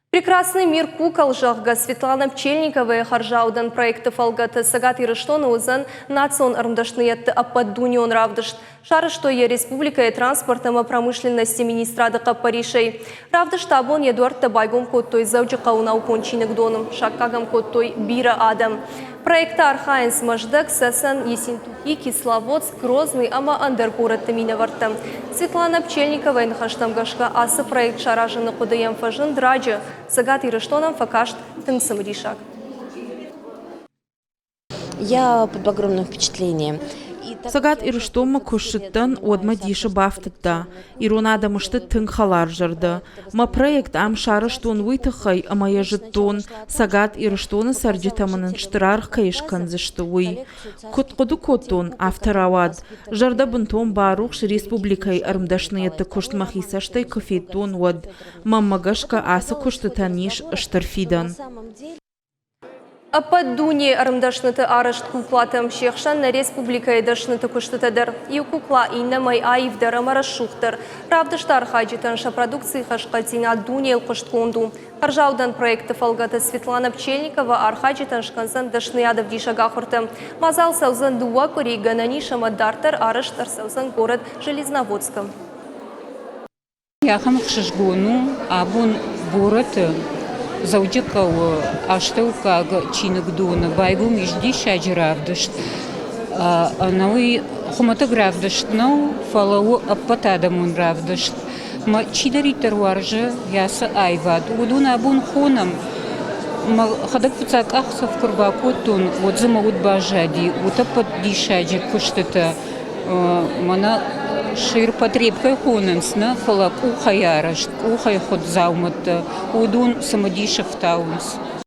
Прекрасный мир кукол, зӕгъгӕ, Светлана Пчельниковайы хӕрзаудӕн проекты фӕлгӕты Цӕгат Ирыстоны уыдзӕн национ ӕрмдӕсныйӕдты ӕппӕтдунеон равдыст. Сарӕзтой йӕ республикӕйы транспорт ӕмӕ промышленности министрады хъӕппӕрисӕй. Равдыст абон йӕ дуӕрттӕ байгом кодтой Дзӕуджыхъӕуы наукон чиныгдоны. Саккаг ӕм кодтой бирӕ адӕм. Проекты архайынц Мӕздӕг, Цӕцӕн, Ессентуки, Кисловодск, Грозный ӕмӕ ӕндӕр горӕтты минӕвӕрттӕ. Светлана Пчельниковайы ныхӕстӕм гӕсгӕ ацы проект саразыны хъуыды йӕм фӕзынд раджы. Цӕгат Ирыстонӕн фӕкаст тынг цымыдисаг. Я под огромным впечатлением. Цӕгат Ирыстонмӕ куы ссыдтӕн, уӕд мӕ дисы бафтыдта. Ирон адӕм сты тынг хӕларзӕрдӕ. Мӕ проект ам сарӕзтон уый тыххӕй, ӕмӕ йӕ зыдтон, Цӕгат Ирыстоны цӕрджытӕ мын ын стыр аргъ кӕй скӕндзысты, уый. Куыд хъуыды кодтон, афтӕ рауад. Зӕрдӕ бынтон барухс республикӕйы ӕрмдӕсныйӕдты куыст мӕхи цӕстӕй куы федтон, уӕд. Мӕнмӕ гӕсгӕ, ацы куыстытӕн ис стыр фидӕн. Ӕппӕт дунейы ӕрмдӕсныты арӕзт куклатӕм се хсӕн нӕ республикӕйы дӕсныты куыстытӕ дӕр. Иу кукла иннӕмӕй аивдӕр ӕмӕ рӕсугъддӕр. Равдысты архайджытӕн сӕ продукцийы хӕрзхъӕддзинад дунейыл хъуыстгонд у. Хӕрзаудӕн проекты фӕлгӕты Светлана Пчельникова архайджытӕн скӕндзӕн дӕсныйадӕвдисӕг ахуыртӕ. Мадзал цӕудзӕн дыууӕ къуыри, гӕнӕн ис ӕмӕ дарддӕр арӕзт ӕрцӕудзӕн горӕт Железноводскы. Ахӕм ӕхсызгон у абон горӕты Дзӕуджыхъӕуы астӕуккаг чиныгдоны байгом ис диссаджы равдыст. Ӕнӕуый хуымӕтӕг равдыст нӕу, фӕлӕ у ӕппӕтадӕмон равдыст. Мӕ чидӕриддӕр уарзы йӕ ацы аивад, уыдон абон хонӕм. Мӕхӕдӕг фыццаг къахдзӕф куы рбакодтон, уӕд дзы мӕ уд баззади. Утӕппӕт диссаджы куыстытӕ Мӕнӕ ширпотреб кӕй хонынц, нӕ, фӕлӕ къухӕй арӕзт, къухӕй хуыд дзаумӕттӕ, уыдон цымыдис ӕфтауынц.